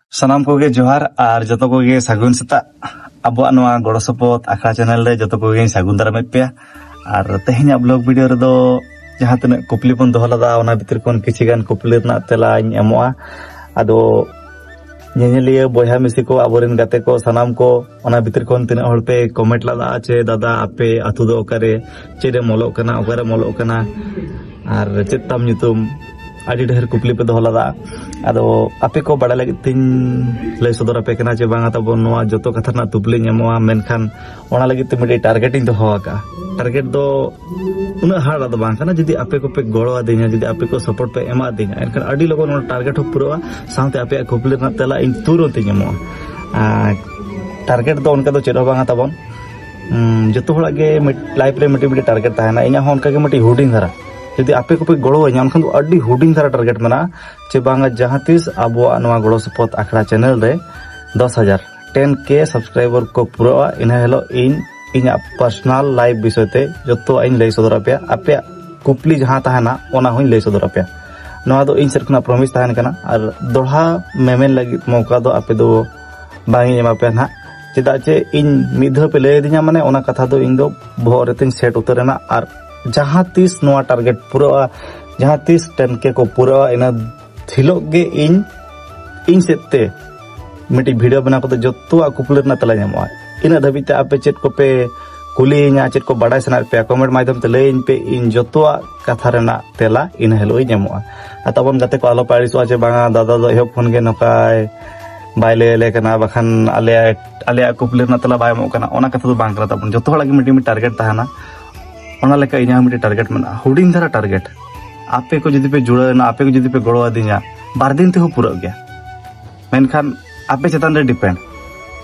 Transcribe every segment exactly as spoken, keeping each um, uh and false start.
ᱥᱟᱱᱟᱢ ᱠᱚᱜᱮ ᱡᱚᱦᱟᱨ ᱟᱨ ᱡᱚᱛᱚ ᱠᱚᱜᱮ ᱥᱟᱹᱜᱩᱱ ᱥᱮᱛᱟᱜ᱾ ᱟᱵᱚᱣᱟᱜ ᱱᱚᱣᱟ ᱜᱚᱲᱚ ᱥᱚᱯᱚᱦᱚᱫ ᱟᱠᱷᱲᱟ ᱪᱮᱱᱮᱞ ᱨᱮ ᱡᱚᱛᱚ ᱠᱚᱜᱮᱧ ᱥᱟᱹᱜᱩᱱ ᱫᱟᱨᱟᱢᱮᱫ ᱯᱮᱭᱟ᱾ ᱟᱨ ᱛᱮᱦᱮᱧᱟᱜ ᱵᱞᱚᱜ ᱵᱷᱤᱰᱤᱭᱳ ᱨᱮᱫᱚ ᱡᱟᱦᱟᱸ ᱛᱤᱱᱟᱹᱜ ᱠᱩᱠᱞᱤ ᱵᱚᱱ ᱫᱚᱦᱚ ᱞᱮᱫᱟ, ᱚᱱᱟ ᱵᱷᱤᱛᱤᱨ ᱠᱷᱚᱱ ᱠᱤᱪᱷᱤ ᱜᱟᱱ ᱠᱩᱠᱞᱤ ᱨᱮᱱᱟᱜ ᱛᱮᱞᱟᱧ ᱮᱢᱚᱜᱼᱟ᱾ ᱟᱫᱚ ᱧᱮᱧᱮᱞᱤᱭᱟᱹ ᱵᱚᱭᱦᱟ ᱢᱤᱥᱤ ᱠᱚ, ᱟᱵᱚᱨᱮᱱ ᱜᱟᱛᱮ ᱠᱚ, ᱥᱟᱱᱟᱢ ᱠᱚ ᱚᱱᱟ ᱵᱷᱤᱛᱤᱨ ᱠᱷᱚᱱ ᱛᱤᱱᱟᱹᱜ ᱦᱚᱲ ᱯᱮ ᱠᱚᱢᱮᱱᱴ ᱞᱮᱫᱟ ᱪᱮ ᱫᱟᱫᱟ ᱟᱯᱮ ᱟᱹᱛᱩ ᱫᱚ ᱚᱠᱟᱨᱮ, ᱪᱮᱫ ᱮᱢ ᱚᱞᱚᱜ ᱠᱟᱱᱟ, ᱚᱠᱟᱨᱮᱢ ᱚᱞᱚᱜ ᱠᱟᱱᱟ, ᱟᱨ ᱪᱮᱫ ᱛᱟᱢ ᱧᱩᱛᱩᱢ, ᱟᱹᱰᱤ ᱰᱷᱮᱨ ᱠᱩᱠᱞᱤ ᱯᱮ ᱫᱚᱦᱚ ᱞᱮᱫᱟ᱾ ᱟᱫᱚ ᱟᱯᱮ ᱠᱚ ᱵᱟᱲᱟᱭ ᱞᱟᱹᱜᱤᱫ ᱛᱤᱧ ᱞᱟᱹᱭ ᱥᱚᱫᱚᱨ ᱟᱯᱮ ᱠᱟᱱᱟ ᱡᱮ ᱵᱟᱝᱟ ᱛᱟᱵᱚᱱ ᱱᱚᱣᱟ ᱡᱚᱛᱚ ᱠᱟᱛᱷᱟ ᱨᱮᱱᱟᱜ ᱛᱩᱯᱞᱤᱧ ᱮᱢᱚᱜᱼᱟ, ᱢᱮᱱᱠᱷᱟᱱ ᱚᱱᱟ ᱞᱟᱹᱜᱤᱫ ᱛᱮ ᱢᱤᱫᱴᱤᱡ ᱴᱟᱨᱜᱮᱴ ᱤᱧ ᱫᱚᱦᱚ ᱟᱠᱟᱫᱼᱟ᱾ ᱴᱟᱨᱜᱮᱴ ᱫᱚ ᱩᱱᱟᱹᱜ ᱦᱟᱨᱰ ᱫᱚ ᱵᱟᱝ ᱠᱟᱱᱟ᱾ ᱡᱩᱫᱤ ᱟᱯᱮ ᱠᱚᱯᱮ ᱜᱚᱲᱚ ᱟᱹᱫᱤᱧᱟ, ᱡᱩᱫᱤ ᱟᱯᱮ ᱠᱚ ᱥᱟᱯᱳᱨᱴ ᱯᱮ ᱮᱢᱟ ᱟᱹᱫᱤᱧᱟ, ᱮᱱᱠᱷᱟᱱ ᱟᱹᱰᱤ ᱞᱚᱜᱚᱱ ᱚᱱᱟ ᱴᱟᱨᱜᱮᱴ ᱦᱚᱸ ᱯᱩᱨᱟᱹᱜᱼᱟ, ᱥᱟᱶᱛᱮ ᱟᱯᱮᱭᱟᱜ ᱠᱩᱠᱞᱤ ᱨᱮᱱᱟᱜ ᱛᱮᱞᱟ ᱤᱧ ᱛᱩᱨᱟᱹᱱᱛ ᱤᱧ ᱮᱢᱚᱜᱼᱟ᱾ ᱟᱨ ᱴᱟᱨᱜᱮᱴ ᱫᱚ ᱚᱱᱠᱟ ᱫᱚ ᱪᱮᱫ ᱦᱚᱸ ᱵᱟᱝᱟ ᱛᱟᱵᱚᱱ᱾ ᱩᱸ, ᱡᱚᱛᱚ ᱦᱚᱲᱟᱜ ᱜᱮ ᱞᱟᱭᱤᱯᱷ ᱨᱮ ᱢᱤᱫᱴᱤᱡ ᱢᱤᱫᱴᱤᱡ ᱴᱟᱨᱜᱮᱴ ᱛᱟᱦᱮᱱᱟ᱾ ᱤᱧᱟᱹᱜ ᱦᱚᱸ ᱚᱱᱠᱟ ᱜᱮ ᱢᱤᱫᱴᱤᱡ ᱦᱩᱰᱤᱧ ᱫᱷᱟᱨᱟ, ᱡᱩᱫᱤ ᱟᱯᱮ ᱠᱚᱯᱮ ᱜᱚᱲᱚ ᱟᱹᱧᱟ, ᱮᱱᱠᱷᱟᱱ ᱫᱚ ᱟᱹᱰᱤ ᱦᱩᱰᱤᱧ ᱫᱷᱟᱨᱟ ᱴᱟᱨᱜᱮᱴ ᱢᱮᱱᱟᱜᱼᱟ ᱡᱮ ᱵᱟᱝᱟ ᱡᱟᱦᱟᱸ ᱛᱤᱥ ᱟᱵᱚᱣᱟᱜ ᱱᱚᱣᱟ ᱜᱚᱲᱚ ᱥᱚᱯᱚᱦᱚᱫ ᱟᱠᱷᱲᱟ ᱪᱮᱱᱮᱞ ᱨᱮ ᱫᱚᱥ ᱦᱟᱡᱟᱨ, ᱴᱮᱱ ᱠᱮ ᱥᱟᱵᱥᱠᱨᱟᱭᱵᱟᱨ ᱠᱚ ᱯᱩᱨᱟᱹᱜᱼᱟ, ᱤᱱᱟᱹ ᱦᱤᱞᱳᱜ ᱤᱧ ᱤᱧᱟᱹᱜ ᱯᱟᱨᱥᱚᱱᱟᱞ ᱞᱟᱭᱤᱯᱷ ᱵᱤᱥᱚᱭ ᱛᱮ ᱡᱚᱛᱚᱣᱟᱜ ᱤᱧ ᱞᱟᱹᱭ ᱥᱚᱫᱚᱨ ᱟᱯᱮᱭᱟ᱾ ᱟᱯᱮᱭᱟᱜ ᱠᱩᱠᱞᱤ ᱡᱟᱦᱟᱸ ᱛᱟᱦᱮᱱᱟ, ᱚᱱᱟ ᱦᱚᱸᱧ ᱞᱟᱹᱭ ᱥᱚᱫᱚᱨ ᱟᱯᱮᱭᱟ᱾ ᱱᱚᱣᱟ ᱫᱚ ᱤᱧ ᱥᱮᱫ ᱠᱷᱚᱱᱟᱜ ᱯᱨᱚᱢᱤᱥ ᱛᱟᱦᱮᱱ ᱠᱟᱱᱟ᱾ ᱟᱨ ᱫᱚᱲᱦᱟ ᱢᱮᱢᱮᱱ ᱞᱟᱹᱜᱤᱫ ᱢᱚᱣᱠᱟ ᱫᱚ ᱟᱯᱮ ᱫᱚ ᱵᱟᱝ ᱤᱧ ᱮᱢᱟ ᱯᱮᱭᱟ ᱱᱟᱦᱟᱜ᱾ ᱪᱮᱫᱟᱜ ᱪᱮ ᱤᱧ ᱢᱤᱫ ᱫᱷᱟᱣ ᱯᱮ ᱞᱟᱹᱭ ᱟᱹᱫᱤᱧᱟ, ᱢᱟᱱᱮ ᱚᱱᱟ ᱠᱟᱛᱷᱟ ᱫᱚ ᱤᱧ ᱫᱚ ᱵᱚᱦᱚᱜ ᱨᱮᱛᱤᱧ ᱥᱮᱴ ᱩᱛᱟᱹᱨ ᱮᱱᱟ᱾ ᱟᱨ ᱡᱟᱦᱟᱸ ᱛᱤᱥ ᱱᱚᱣᱟ ᱴᱟᱨᱜᱮᱴ ᱯᱩᱨᱟᱹᱜᱼᱟ, ᱡᱟᱦᱟᱸ ᱛᱤᱥ ᱴᱮᱱ ᱠᱮ ᱠᱚ ᱯᱩᱨᱟᱹᱜᱼᱟ, ᱤᱱᱟᱹ ᱦᱤᱞᱳᱜ ᱜᱮ ᱤᱧ, ᱤᱧ ᱥᱮᱫ ᱛᱮ ᱢᱤᱫᱴᱤᱡ ᱵᱷᱤᱰᱤᱭᱳ ᱵᱮᱱᱟᱣ ᱠᱟᱛᱮ ᱡᱚᱛᱚᱣᱟᱜ ᱠᱩᱠᱞᱤ ᱨᱮᱱᱟᱜ ᱛᱮᱞᱟ ᱧᱟᱢᱚᱜᱼᱟ᱾ ᱤᱱᱟᱹᱜ ᱫᱷᱟᱹᱵᱤᱡ ᱛᱮ ᱟᱯᱮ ᱪᱮᱫ ᱠᱚᱯᱮ ᱠᱩᱞᱤᱭᱤᱧᱟ, ᱪᱮᱫ ᱠᱚ ᱵᱟᱰᱟᱭ ᱥᱟᱱᱟᱭᱮᱫ ᱯᱮᱭᱟ, ᱠᱚᱢᱮᱱᱴ ᱢᱟᱫᱽᱫᱷᱚᱢ ᱛᱮ ᱞᱟᱹᱭᱟᱹᱧ ᱯᱮ, ᱤᱧ ᱡᱚᱛᱚᱣᱟᱜ ᱠᱟᱛᱷᱟ ᱨᱮᱱᱟᱜ ᱛᱮᱞᱟ ᱤᱱᱟᱹ ᱦᱤᱞᱳᱜ ᱤᱧ ᱮᱢᱚᱜᱼᱟ᱾ ᱟᱨ ᱛᱟᱵᱚᱱ ᱜᱟᱛᱮ ᱠᱚ ᱟᱞᱚ ᱯᱮ ᱟᱹᱲᱤᱥᱚᱜᱼᱟ ᱡᱮ ᱵᱟᱝᱟ ᱫᱟᱫᱟ ᱫᱚ ᱮᱦᱚᱵ ᱠᱷᱚᱱ ᱜᱮ ᱱᱚᱝᱠᱟᱭ ᱵᱟᱭ ᱞᱟᱹᱭ ᱟᱞᱮ ᱠᱟᱱᱟ, ᱵᱟᱠᱷᱟᱱ ᱟᱞᱮᱭᱟᱜ, ᱟᱞᱮᱭᱟᱜ ᱠᱩᱠᱞᱤ ᱨᱮᱱᱟᱜ ᱛᱮᱞᱟ ᱵᱟᱭ ᱮᱢᱚᱜ ᱠᱟᱱᱟ, ᱚᱱᱟ ᱠᱟᱛᱷᱟ ᱫᱚ ᱵᱟᱝ ᱠᱟᱱᱟ ᱛᱟᱵᱚᱱ᱾ ᱡᱚᱛᱚ ᱦᱚᱲᱟᱜ ᱜᱮ ᱢᱤᱫᱴᱤᱡ, ᱢᱤᱫᱴᱤᱡ ᱴᱟᱨᱜᱮᱴ ᱛᱟᱦᱮᱱᱟ᱾ ᱚᱱᱟ ᱞᱮᱠᱟ ᱤᱧᱟᱹᱜ ᱦᱚᱸ ᱢᱤᱫᱴᱤᱡ ᱴᱟᱨᱜᱮᱴ ᱢᱮᱱᱟᱜᱼᱟ, ᱦᱩᱰᱤᱧ ᱫᱷᱟᱨᱟ ᱴᱟᱨᱜᱮᱴ᱾ ᱟᱯᱮ ᱠᱚ ᱡᱩᱫᱤ ᱯᱮ ᱡᱩᱲᱟᱹᱣ ᱮᱱᱟ, ᱟᱯᱮ ᱠᱚ ᱡᱩᱫᱤ ᱯᱮ ᱜᱚᱲᱚ ᱟᱹᱫᱤᱧᱟ, ᱵᱟᱨ ᱫᱤᱱ ᱛᱮᱦᱚᱸ ᱯᱩᱨᱟᱹᱜ ᱜᱮᱭᱟ᱾ ᱢᱮᱱᱠᱷᱟᱱ ᱟᱯᱮ ᱪᱮᱛᱟᱱ ᱨᱮ ᱰᱤᱯᱮᱱᱰ᱾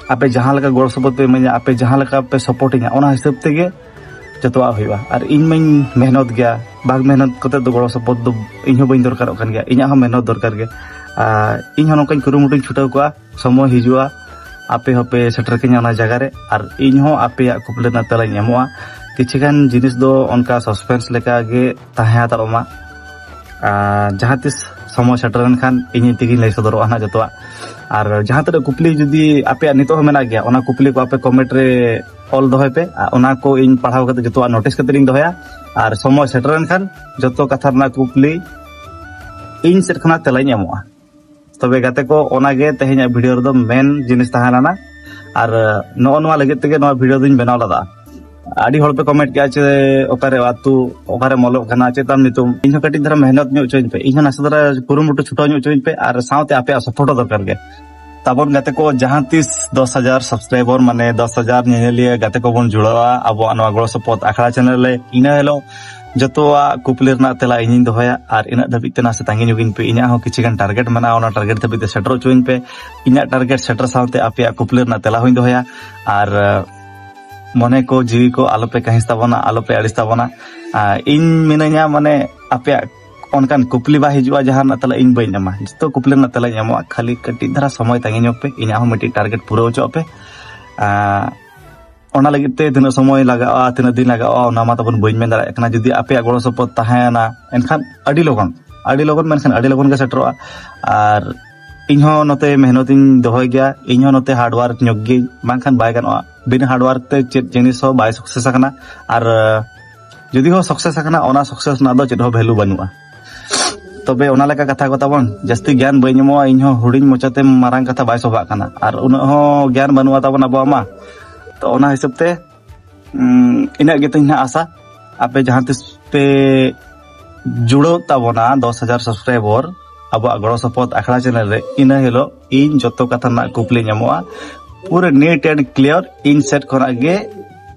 ᱟᱯᱮ ᱡᱟᱦᱟᱸ ᱞᱮᱠᱟ ᱜᱚᱲᱚ ᱥᱚᱯᱚᱦᱚᱫ ᱯᱮ ᱤᱢᱟᱹᱧᱟ, ᱟᱯᱮ ᱡᱟᱦᱟᱸ ᱞᱮᱠᱟ ᱯᱮ ᱥᱟᱯᱳᱨᱴ ᱤᱧᱟ, ᱚᱱᱟ ᱦᱤᱥᱟᱹᱵ ᱛᱮᱜᱮ ᱡᱚᱛᱚᱣᱟᱜ ᱦᱩᱭᱩᱜᱼᱟ᱾ ᱟᱨ ᱤᱧ ᱢᱟᱧ ᱢᱮᱦᱱᱚᱛ ᱜᱮᱭᱟ, ᱵᱟᱝ ᱢᱮᱦᱱᱚᱛ ᱠᱟᱛᱮ ᱫᱚ ᱜᱚᱲᱚ ᱥᱚᱯᱚᱦᱚᱫ ᱫᱚ ᱤᱧ ᱦᱚᱸ ᱵᱟᱹᱧ ᱫᱚᱨᱠᱟᱨᱚᱜ ᱠᱟᱱ ᱜᱮᱭᱟ᱾ ᱤᱧᱟᱹᱜ ᱦᱚᱸ ᱢᱮᱦᱱᱚᱛ ᱫᱚᱨᱠᱟᱨ ᱜᱮ᱾ ᱟᱨ ᱤᱧ ᱦᱚᱸ ᱱᱚᱝᱠᱟᱧ ᱠᱩᱨᱩᱢᱩᱴᱩᱧ ᱪᱷᱩᱴᱟᱹᱣ ᱠᱚᱜᱼᱟ, ᱥᱚᱢᱚᱭ ᱦᱤᱡᱩᱜᱼᱟ, ᱟᱯᱮ ᱦᱚᱸᱯᱮ ᱥᱮᱴᱮᱨ ᱠᱟᱹᱧᱟ ᱚᱱᱟ ᱡᱟᱭᱜᱟ ᱨᱮ, ᱟᱨ ᱤᱧ ᱦᱚᱸ ᱟᱯᱮᱭᱟᱜ ᱠᱩᱠᱞᱤ ᱨᱮᱱᱟᱜ ᱛᱮᱞᱟᱧ ᱮᱢᱚᱜᱼᱟ᱾ ᱠᱤᱪᱷᱩ ᱜᱟᱱ ᱡᱤᱱᱤᱥ ᱫᱚ ᱚᱱᱠᱟ ᱥᱟᱥᱯᱮᱱᱥ ᱞᱮᱠᱟ ᱜᱮ ᱛᱟᱦᱮᱸ ᱦᱟᱛᱟᱲᱚᱜ ᱢᱟ᱾ ᱟᱨ ᱡᱟᱦᱟᱸ ᱛᱤᱥ ᱥᱚᱢᱚᱭ ᱥᱮᱴᱮᱨ ᱞᱮᱱᱠᱷᱟᱱ ᱤᱧ ᱛᱮᱜᱮᱧ ᱞᱟᱹᱭ ᱥᱚᱫᱚᱨᱚᱜᱼᱟ ᱱᱟᱦᱟᱜ ᱡᱚᱛᱚᱣᱟᱜ᱾ ᱟᱨ ᱡᱟᱦᱟᱸ ᱛᱤᱱᱟᱹᱜ ᱠᱩᱠᱞᱤ ᱡᱩᱫᱤ ᱟᱯᱮᱭᱟᱜ ᱱᱤᱛᱚᱜ ᱦᱚᱸ ᱢᱮᱱᱟᱜ ᱜᱮᱭᱟ, ᱚᱱᱟ ᱠᱩᱠᱞᱤ ᱠᱚ ᱟᱯᱮ ᱠᱚᱢᱮᱱᱴ ᱨᱮ ᱚᱞ ᱫᱚᱦᱚᱭ ᱯᱮ, ᱟᱨ ᱚᱱᱟ ᱠᱚ ᱤᱧ ᱯᱟᱲᱦᱟᱣ ᱠᱟᱛᱮ ᱡᱚᱛᱚᱣᱟᱜ ᱱᱳᱴᱤᱥ ᱠᱟᱛᱮ ᱤᱧ ᱫᱚᱦᱚᱭᱟ᱾ ᱟᱨ ᱥᱚᱢᱚᱭ ᱥᱮᱴᱮᱨ ᱞᱮᱱᱠᱷᱟᱱ ᱡᱚᱛᱚ ᱠᱟᱛᱷᱟ ᱨᱮᱱᱟᱜ ᱠᱩᱠᱞᱤ ᱤᱧ ᱥᱮᱫ ᱠᱷᱚᱱᱟᱜ ᱛᱮᱞᱟᱧ ᱮᱢᱚᱜᱼᱟ᱾ ᱛᱚᱵᱮ ᱜᱟᱛᱮ ᱠᱚ, ᱚᱱᱟᱜᱮ ᱛᱮᱦᱮᱧᱟᱜ ᱵᱷᱤᱰᱤᱭᱳ ᱨᱮᱫᱚ ᱢᱮᱱ ᱡᱤᱱᱤᱥ ᱛᱟᱦᱮᱸ ᱞᱮᱱᱟ᱾ ᱟᱨ ᱱᱚᱜᱼᱚ ᱱᱚᱣᱟ ᱞᱟᱹᱜᱤᱫ ᱛᱮᱜᱮ ᱱᱚᱣᱟ ᱵᱷᱤᱰᱤᱭᱳ ᱫᱚᱧ ᱵᱮᱱᱟᱣ ᱞᱮᱫᱟ᱾ ᱟᱹᱰᱤ ᱦᱚᱲ ᱯᱮ ᱠᱚᱢᱮᱱᱴ ᱠᱮᱜᱼᱟ ᱪᱮ, "ᱚᱠᱟᱨᱮ ᱟᱹᱛᱩ, ᱚᱠᱟᱨᱮ ᱚᱞᱚᱜ ᱠᱟᱱᱟ, ᱪᱮᱫ ᱛᱟᱢ ᱧᱩᱛᱩᱢ?" ᱤᱧᱦᱚᱸ ᱠᱟᱹᱴᱤᱡ ᱫᱷᱟᱨᱟ ᱢᱮᱦᱱᱚᱛ ᱧᱚᱜ ᱦᱚᱪᱚᱧ ᱯᱮ, ᱤᱧᱦᱚᱸ ᱱᱟᱥᱮ ᱫᱷᱟᱨᱟ ᱠᱩᱨᱩᱢᱩᱴᱩ ᱪᱷᱩᱴᱟᱹᱣ ᱧᱚᱜ ᱦᱚᱪᱚᱧ ᱯᱮ, ᱟᱨ ᱥᱟᱶᱛᱮ ᱟᱯᱮᱭᱟᱜ ᱥᱟᱯᱳᱨᱴ ᱦᱚᱸ ᱫᱚᱨᱠᱟᱨ ᱜᱮ᱾ ᱛᱟᱵᱚᱱ ᱜᱟᱛᱮ ᱠᱚ, ᱡᱟᱦᱟᱸ ᱛᱤᱥ ᱫᱚᱥ ᱦᱟᱡᱟᱨ ᱥᱟᱵᱥᱠᱨᱟᱭᱵᱟᱨ, ᱢᱟᱱᱮ ᱫᱚᱥ ᱦᱟᱡᱟᱨ ᱧᱮᱧᱮᱞᱤᱭᱟᱹ ᱜᱟᱛᱮ ᱠᱚᱵᱚᱱ ᱡᱩᱲᱟᱹᱣᱟ ᱟᱵᱚᱣᱟᱜ ᱱᱚᱣᱟ ᱜᱚᱲᱚ ᱥᱚᱯᱚᱦᱚᱫ ᱟᱠᱷᱲᱟ ᱪᱮᱱᱮᱞ ᱨᱮ, ᱤᱱᱟᱹ ᱦᱤᱞᱳᱜ ᱡᱚᱛᱚᱣᱟᱜ ᱠᱩᱠᱞᱤ ᱨᱮᱱᱟᱜ ᱛᱮᱞᱟ ᱤᱧᱤᱧ ᱫᱚᱦᱚᱭᱟ᱾ ᱟᱨ ᱤᱱᱟᱹᱜ ᱫᱷᱟᱹᱵᱤᱡ ᱛᱮ ᱱᱟᱥᱮ ᱛᱟᱺᱜᱤ ᱧᱚᱜᱤᱧ ᱯᱮ, ᱤᱧᱟᱹᱜ ᱦᱚᱸ ᱠᱤᱪᱷᱤ ᱜᱟᱱ ᱴᱟᱨᱜᱮᱴ ᱢᱮᱱᱟᱜᱼᱟ, ᱚᱱᱟ ᱴᱟᱨᱜᱮᱴ ᱫᱷᱟᱹᱵᱤᱡ ᱛᱮ ᱥᱮᱴᱮᱨ ᱦᱚᱪᱚᱧ ᱯᱮ᱾ ᱤᱧᱟᱹᱜ ᱴᱟᱨᱜᱮᱴ ᱥᱮᱴᱮᱨ ᱥᱟᱶᱛᱮ ᱟᱯᱮᱭᱟᱜ ᱠᱩᱠᱞᱤ ᱨᱮᱱᱟᱜ ᱛᱮᱞᱟ ᱦᱚᱸᱧ ᱫᱚᱦᱚᱭᱟ᱾ ᱟᱨ ᱢᱚᱱᱮ ᱠᱚ ᱡᱤᱣᱤ ᱠᱚ ᱟᱞᱚᱯᱮ ᱠᱟᱹᱦᱤᱥ ᱛᱟᱵᱚᱱᱟ, ᱟᱞᱚᱯᱮ ᱟᱹᱲᱤᱥ ᱛᱟᱵᱚᱱᱟ᱾ ᱟᱨ ᱤᱧ ᱢᱤᱱᱟᱹᱧᱟ, ᱢᱟᱱᱮ ᱟᱯᱮᱭᱟᱜ ᱚᱱᱠᱟᱱ ᱠᱩᱠᱞᱤ ᱵᱟᱭ ᱦᱤᱡᱩᱜᱼᱟ ᱡᱟᱦᱟᱸ ᱨᱮᱱᱟᱜ ᱛᱮᱞᱟ ᱤᱧ ᱵᱟᱹᱧ ᱮᱢᱟ, ᱡᱚᱛᱚ ᱠᱩᱠᱞᱤ ᱨᱮᱱᱟᱜ ᱛᱮᱞᱟᱧ ᱮᱢᱚᱜᱼᱟ᱾ ᱠᱷᱟᱹᱞᱤ ᱠᱟᱹᱴᱤᱡ ᱫᱷᱟᱨᱟ ᱥᱚᱢᱚᱭ ᱛᱟᱺᱜᱤ ᱧᱚᱜ ᱯᱮ, ᱤᱧᱟᱹᱜ ᱦᱚᱸ ᱢᱤᱫᱴᱤᱡ ᱴᱟᱨᱜᱮᱴ ᱯᱩᱨᱟᱹᱣ ᱦᱚᱪᱚᱣᱟᱜ ᱯᱮ᱾ ᱟᱨ ᱚᱱᱟ ᱞᱟᱹᱜᱤᱫ ᱛᱮ ᱛᱤᱱᱟᱹᱜ ᱥᱚᱢᱚᱭ ᱞᱟᱜᱟᱜᱼᱟ, ᱛᱤᱱᱟᱹᱜ ᱫᱤᱱ ᱞᱟᱜᱟᱜᱼᱟ, ᱚᱱᱟ ᱢᱟ ᱛᱟᱵᱚᱱ ᱵᱟᱹᱧ ᱢᱮᱱ ᱫᱟᱲᱮᱭᱟᱜ ᱠᱟᱱᱟ᱾ ᱡᱩᱫᱤ ᱟᱯᱮᱭᱟᱜ ᱜᱚᱲᱚ ᱥᱚᱯᱚᱦᱚᱫ ᱛᱟᱦᱮᱱᱟ, ᱮᱱᱠᱷᱟᱱ ᱟᱹᱰᱤ ᱞᱚᱜᱚᱱ, ᱟᱹᱰᱤ ᱞᱚᱜᱚᱱ, ᱢᱮᱱᱠᱷᱟᱱ ᱟᱹᱰᱤ ᱞᱚᱜᱚᱱ ᱜᱮ ᱥᱮᱴᱮᱨᱚᱜᱼᱟ᱾ ᱟᱨ ᱤᱧᱦᱚᱸ ᱱᱚᱛᱮ ᱢᱮᱦᱱᱚᱛ ᱤᱧ ᱫᱚᱦᱚᱭ ᱜᱮᱭᱟ, ᱤᱧᱦᱚᱸ ᱱᱚᱛᱮ ᱦᱟᱨᱰ ᱣᱟᱨᱠ ᱧᱚᱜ ᱜᱤᱭᱟᱹᱧ, ᱵᱟᱝᱠᱷᱟᱱ ᱵᱟᱭ ᱜᱟᱱᱚᱜᱼᱟ᱾ ᱵᱤᱱᱟᱹ ᱦᱟᱨᱰ ᱣᱟᱨᱠ ᱛᱮ ᱪᱮᱫ ᱡᱤᱱᱤᱥ ᱦᱚᱸ ᱵᱟᱭ ᱥᱟᱠᱥᱮᱥ ᱟᱠᱟᱱᱟ᱾ ᱟᱨ ᱡᱩᱫᱤ ᱦᱚᱸ ᱥᱟᱠᱥᱮᱥ ᱟᱠᱟᱱᱟ, ᱚᱱᱟ ᱥᱟᱠᱥᱮᱥ ᱨᱮᱱᱟᱜ ᱫᱚ ᱪᱮᱫ ᱦᱚᱸ ᱵᱷᱮᱞᱩ ᱵᱟᱹᱱᱩᱜᱼᱟ᱾ ᱛᱚᱵᱮ ᱚᱱᱟ ᱞᱮᱠᱟ ᱠᱟᱛᱷᱟ ᱠᱚ ᱛᱟᱵᱚᱱ, ᱡᱟᱹᱥᱛᱤ ᱜᱮᱭᱟᱱ ᱵᱟᱹᱧ ᱮᱢᱚᱜᱼᱟ, ᱤᱧᱦᱚᱸ ᱦᱩᱰᱤᱧ ᱢᱚᱪᱟᱛᱮ ᱢᱟᱨᱟᱝ ᱠᱟᱛᱷᱟ ᱵᱟᱭ ᱥᱚᱵᱷᱟᱜ ᱠᱟᱱᱟ, ᱟᱨ ᱩᱱᱟᱹᱜ ᱦᱚᱸ ᱜᱮᱭᱟᱱ ᱵᱟᱹᱱᱩᱜᱼᱟ ᱛᱟᱵᱚᱱ ᱟᱵᱚᱣᱟᱜ ᱢᱟ᱾ ᱛᱚ ᱚᱱᱟ ᱦᱤᱥᱟᱹᱵ ᱛᱮ, ᱩᱸ, ᱤᱱᱟᱹᱜ ᱜᱮᱛᱤᱧ ᱱᱟᱦᱟᱜ ᱟᱥᱟ, ᱟᱯᱮ ᱡᱟᱦᱟᱸ ᱛᱤᱥ ᱯᱮ ᱡᱩᱲᱟᱹᱣ ᱛᱟᱵᱚᱱᱟ ᱫᱚᱥ ᱦᱟᱡᱟᱨ ᱥᱟᱵᱥᱠᱨᱟᱭᱵᱟᱨ ᱟᱵᱚᱣᱟᱜ ᱜᱚᱲᱚ ᱥᱚᱯᱚᱦᱚᱫ ᱟᱠᱷᱲᱟ ᱪᱮᱱᱮᱞ ᱨᱮ, ᱤᱱᱟᱹ ᱦᱤᱞᱳᱜ ᱤᱧ ᱡᱚᱛᱚ ᱠᱟᱛᱷᱟ ᱨᱮᱱᱟᱜ ᱠᱩᱠᱞᱤᱧ ᱮᱢᱚᱜᱼᱟ᱾ ᱯᱩᱨᱟᱹ neat and clear ᱤᱧ ᱥᱮᱫ ᱠᱷᱚᱱᱟᱜ ᱜᱮ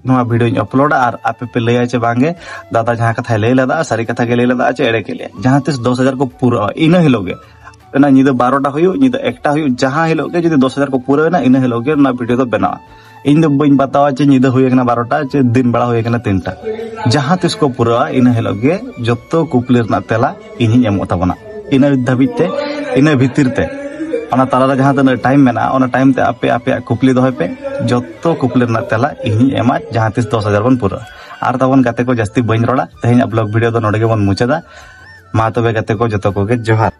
ᱱᱚᱣᱟ ᱵᱷᱤᱰᱤᱭᱳᱧ ᱟᱯᱞᱳᱰᱟ, ᱟᱨ ᱟᱯᱮ ᱯᱮ ᱞᱟᱹᱭᱟ ᱪᱮ ᱵᱟᱝᱜᱮ, ᱫᱟᱫᱟ ᱡᱟᱦᱟᱸ ᱠᱟᱛᱷᱟᱭ ᱞᱟᱹᱭ ᱞᱮᱫᱟ, ᱥᱟᱹᱨᱤ ᱠᱟᱛᱷᱟ ᱜᱮ ᱞᱟᱹᱭ ᱞᱮᱫᱟ ᱪᱮ ᱮᱲᱮ ᱠᱮᱫ ᱞᱮᱭᱟ᱾ ᱡᱟᱦᱟᱸ ᱛᱤᱥ ᱫᱚᱥ ᱦᱟᱡᱟᱨ ᱠᱚ ᱯᱩᱨᱟᱹᱜᱼᱟ, ᱤᱱᱟᱹ ᱦᱤᱞᱳᱜ ᱜᱮ, ᱚᱱᱟ ᱧᱤᱫᱟᱹ ᱵᱟᱨᱚᱴᱟ ᱦᱩᱭᱩᱜ, ᱧᱤᱫᱟᱹ ᱮᱠᱴᱟ ᱦᱩᱭᱩᱜ, ᱡᱟᱦᱟᱸ ᱦᱤᱞᱳᱜ ᱜᱮ ᱡᱩᱫᱤ ᱫᱚᱥ ᱦᱟᱡᱟᱨ ᱠᱚ ᱯᱩᱨᱟᱹᱣ ᱮᱱᱟ, ᱤᱱᱟᱹ ᱦᱤᱞᱳᱜ ᱜᱮ ᱚᱱᱟ ᱵᱷᱤᱰᱤᱭᱳ ᱫᱚ ᱵᱮᱱᱟᱣᱟ᱾ ᱤᱧ ᱫᱚ ᱵᱟᱹᱧ ᱵᱟᱛᱟᱣᱟ ᱪᱮ ᱧᱤᱫᱟᱹ ᱦᱩᱭ ᱟᱠᱟᱱᱟ ᱵᱟᱨᱚᱴᱟ, ᱪᱮ ᱫᱤᱱ ᱵᱮᱲᱟ ᱦᱩᱭ ᱟᱠᱟᱱᱟ ᱛᱤᱱᱴᱟ᱾ ᱡᱟᱦᱟᱸ ᱛᱤᱥ ᱠᱚ ᱯᱩᱨᱟᱹᱣᱟ, ᱤᱱᱟᱹ ᱦᱤᱞᱳᱜ ᱜᱮ ᱡᱚᱛᱚ ᱠᱩᱠᱞᱤ ᱨᱮᱱᱟᱜ ᱛᱮᱞᱟ ᱤᱧᱤᱧ ᱮᱢᱚᱜ ᱛᱟᱵᱚᱱᱟ᱾ ᱤᱱᱟᱹ ᱫᱷᱟᱹᱵᱤᱡ ᱛᱮ, ᱤᱱᱟᱹ ᱵᱷᱤᱛᱤᱨ ᱛᱮ, ᱚᱱᱟ ᱛᱟᱞᱟᱨᱮ ᱡᱟᱦᱟᱸ ᱛᱤᱱᱟᱹᱜ ᱴᱟᱭᱤᱢ ᱢᱮᱱᱟᱜᱼᱟ, ᱚᱱᱟ ᱴᱟᱭᱤᱢ ᱛᱮ ᱟᱯᱮ ᱟᱯᱮᱭᱟᱜ ᱠᱩᱠᱞᱤ ᱫᱚᱦᱚᱭ ᱯᱮ᱾ ᱡᱚᱛᱚ ᱠᱩᱠᱞᱤ ᱨᱮᱱᱟᱜ ᱛᱮᱞᱟ ᱤᱧᱤᱧ ᱮᱢᱟ, ᱡᱟᱦᱟᱸ ᱛᱤᱥ ᱫᱚᱥ ᱦᱟᱡᱟᱨ ᱵᱚᱱ ᱯᱩᱨᱟᱹᱣᱟ᱾ ᱟᱨ ᱛᱟᱵᱚᱱ ᱜᱟᱛᱮ ᱠᱚ, ᱡᱟᱹᱥᱛᱤ ᱵᱟᱹᱧ ᱨᱚᱲᱟ, ᱛᱮᱦᱮᱧᱟᱜ ᱵᱞᱚᱜ ᱵᱷᱤᱰᱤᱭᱳ ᱫᱚ ᱱᱚᱰᱮ ᱜᱮᱵᱚᱱ ᱢᱩᱪᱟᱹᱫᱟ᱾ ᱢᱟ ᱛᱚᱵᱮ ᱜᱟᱛᱮ ᱠᱚ, ᱡᱚᱛᱚ ᱠᱚᱜᱮ ᱡᱚᱦᱟᱨ᱾